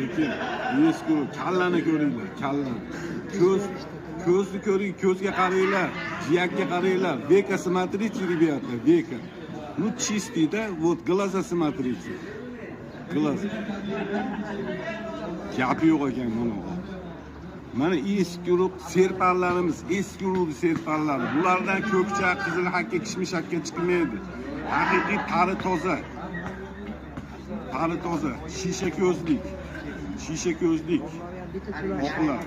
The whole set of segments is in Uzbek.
Lekin eski kallani ko'ringlar, kallani. Ko'z, ko'zni ko'ring, ko'zga qaranglar, jiyakka qaranglar. Века смотрите, ребята, века. Ну, чистый, да? Вот глаза смотрите. Глаз. Gapi yo'q ekan buni. Mana eski urug' serparlarimiz, eski urug'ni serparlari. Bulardan ko'kcha, qizil hakka, kishmish hakka chiqmaydi. Haqiqiy pari toza. Pari toza, shisha ko'zlik. Shisha ko'zlik. Oqlar.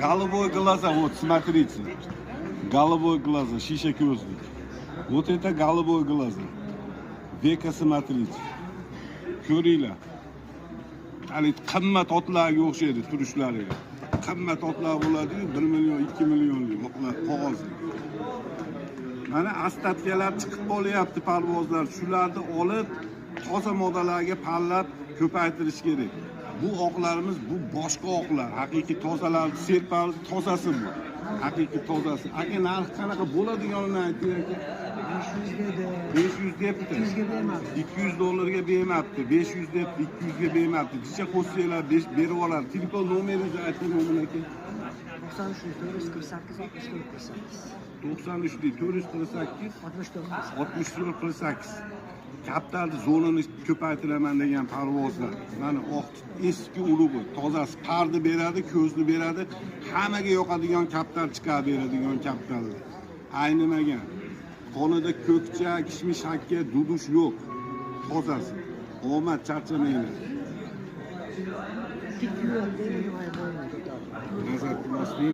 Голубой глаза, вот смотрите. Голубой глаза, shisha ko'zlik. Вот это голубой глаза. Века смотрите. Ko'ringlar. Haligi qimmat otlarga o'xshaydi turishlari. Qimmat otlar bo'ladi-yu, 1 million, 2 millionlik otlar qog'ozli. Mana остатка lar chiqib qolyapti parvozlar. Shularni olib toza modalarga parlab ko'paytirish kerak. Bu oqlarimiz, bu boshqa oqlar, haqiqiy tozalar, serpar tozasi bu. Haqiqiy tozasi. Aka, narxi qanaqa bo'ladiganini ayting, aka. 500 dedi. 500 debdi. 200 ga bermadi. 200 dollarga bermabdi. 500 debdi, 200 ga bermabdi. Jicha qo'shsanglar berib yuboradi. Telefon nomeringizni ayting, Mo'min aka. 93 448 64 48. 93 deydi, 448 64 48. 64 48. Kaptarni zo'rini ko'paytiraman degan parvozlar. Mana oq eski urug'i, tozasi, parni beradi, ko'zni beradi. Hammaga yoqadigan kaptar chiqarib beradigan kaptarlar. Aynimagan. Qonida ko'kcha, kishmish hakka, dudush yo'q. Tozasi. Omad, charchamanglar. Tik yuradi, voy bo'yni ko'tardi. Nazar qilmaslik.